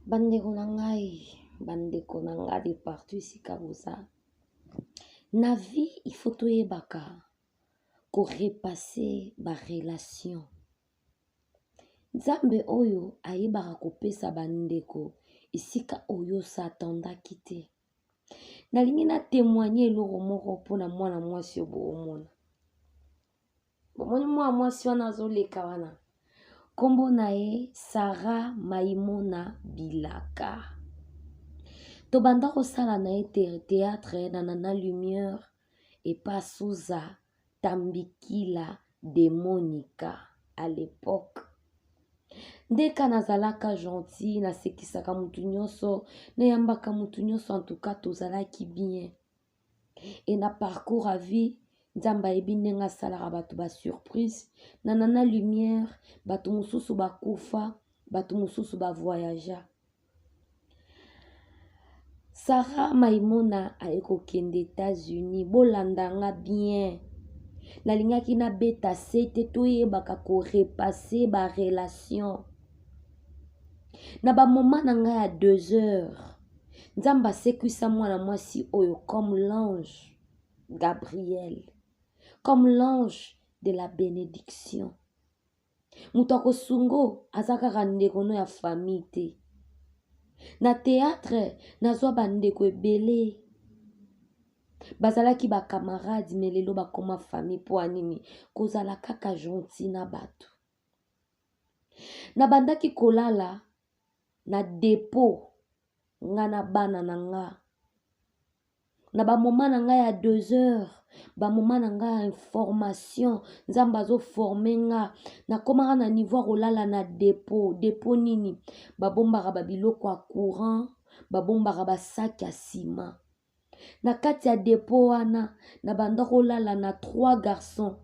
Bandeko na ngai, bandeko na ngai de partout esika boza, na vie il faut toyebaka ko repasser ba relations. Nzambe oyo ayebaka kopesa bandeko esika oyo o s'attendaki te. Nalingi na temoigner eloko moko mpona mwana mwasi oyo boomona. Bomoni mwana mwasi wana azoleka wana, nkombo na ye Sarah Maimona Bilaka. Tobanda kosala na ye théâtre na Nana Lumière epa Suza Tambikila de Monica à l'époque. Ndeka nazalaka gentil, nasekisaka mutu nyonso, nayambaka mutu nyonso, en tout cas tozalaki bien. Et na parcours à vie, Nzambe ayebi ndenge asalaka bato ba surprise. Na Nana Lumière, bato mosusu bakufa, bato mosusu ba voyagea. Sarah Maimona aye kokende Etats-Unis. Bolanda nga bien. Nalingaki nabeta sete toyebaka ko repasser ba relation. Na ba moment na nga ya 2 heures, Nzambe asekwisa mwana mwasi oyo comme l'ange Gabriel, comme l'ange de la bénédiction. Moto akosungo aza kaka ndeko no ya famille te. Na théâtre nazwa bandeko ebele bazalaki ba camarades mais lelo bakoma famille mpo ya nini? Kozala kaka gentil na bato. Nabandaki kolala na depot nga na bana na nga. Na ba moment na nga ya 2 heures, ba moment na nga ya information, Nzambe azo forme nga, nakomaka na niveau ya kolala na depot. Depot nini? Babombaka ba biloko ya courant, babombaka ba sac ya ciment. Na kati ya depot wana, nabanda kolala na 3 garçons,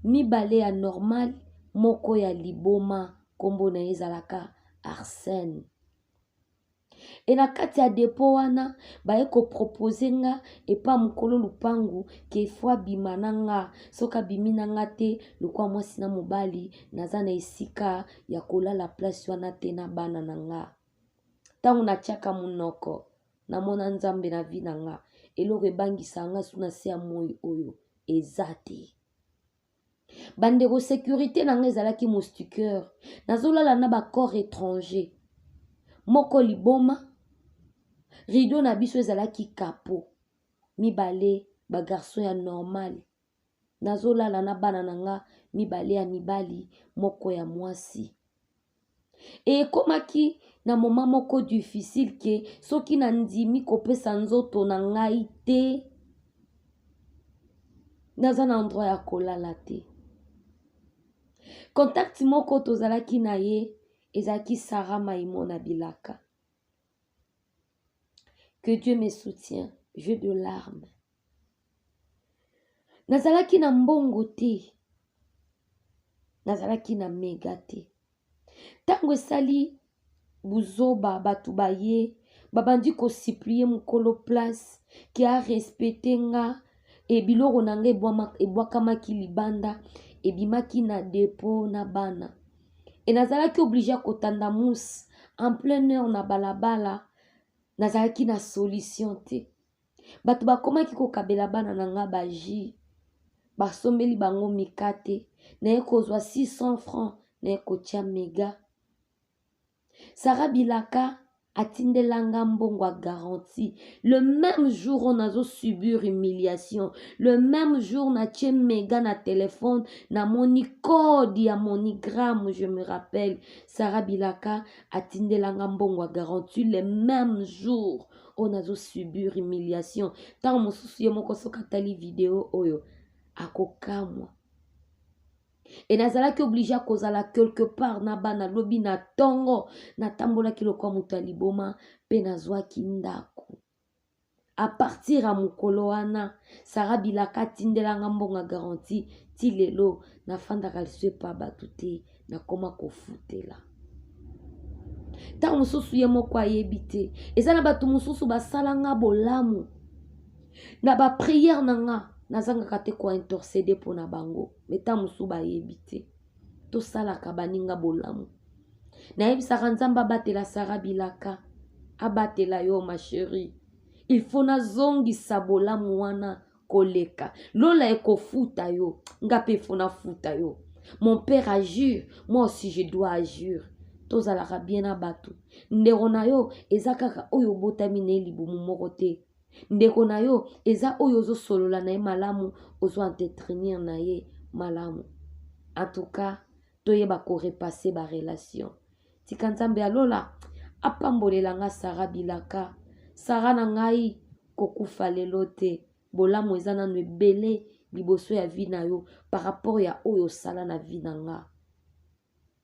mibale ya normal, moko ya liboma, kombo na ye ezalaka Arsène. E na kati ya depot wana baye ko proposer nga epa mokolo lupangu ke faut abima na nga, soki abimi na nga te lokola mwasi na mobali naza na esika ya kolala place wana te na bana na nga. Ntango natiaka monoko namona Nzambe na vie na nga, eloko ebangisa nga su na se ya moi oyo eza te. Bandeko, sécurité na nga ezalaki moustiquaire, nazolala na ba corps étranger, moko liboma, rideau na biso ezalaki capot, mibale ba garçon ya normal, nazolala na bana na nga mibale ya mibali, moko ya mwasi. Ekomaki na moment moko difficile ke soki nandimi kopesa nzoto na ngai te, naza na endroit ya kolala te. Contact moko tozalaki na ye ezalaki Sarah Maimona Bilaka. Que Dieu me soutient, j'ai de larmes. Nazalaki na mbongo te, nazalaki na mega te. Ntango esali buzoba, bato baye babandi kosuplie mokolo place ke arespecte nga, e biloko na nga ebwakamaki libanda, ebimaki na depot na bana. E nazalaki oblige ya kotanda mousse en pleine heure na balabala, nazalaki na solution te. Bato bakomaki kokabela bana na nga ba jus, basombeli bango mikate, naye kozwa 600 francs, naye kotia mega. Sarah Bilaka atindela nga mbongo ya garantie. Le même jour on azo subir humiliation, le même jour natie mega na téléphone, namoni code ya MoneyGram, je me rappelle. Sarah Bilaka atindela nga mbongo ya garantie le même jour oyo nazo subir humiliation. Ntango mosusu ye moko soki atali video oyo akokamwa. E nazalaki oblige ya kozala quelque part na bana lobi na tongo, natambolaki lokola moto ya liboma mpe nazwaki ndako. A partir ya mokolo wana, Sarah Bilaka atindelanga mbongo ya garantie ti lelo nafandaka lisusu epa bato te, nakoma kofutela. Ntango mosusu ye moko ayebi te, eza na bato mosusu basalanga bolamu na ba prière na nga, nazangaka te ko intercéder mpo na bango, mais ntango mosusu bayebi te. Tosalaka baninga bolamu. Nayebisaka Nzambe abatela Sarah Bilaka, abatela yo ma cherie. Il faut nazongisa bolamu wana koleka. Lola ekofuta yo, nga pe faut nafuta yo. Mon père agir, moi aussi je dois agir. Tozalaka bien na bato. Ndeko na yo eza kaka oyo obotami na ye libumu moko te. Ndeko na yo eza oyo ozosolola na ye malamu, ozo entretenir na ye malamu. En tout cas, toyeba ko repasser ba relation. Tika Nzambe ya lola apambolela nga Sarah Bilaka. Sarah na ngai kokufa lelo te. Bolamu eza nanu ebele liboso ya vie na yo par rapport ya oyo osala na vie na nga.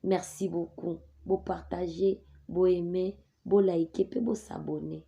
Merci beaucoup. Bo partager, bo aimer, bo liker pe bo s'abonner.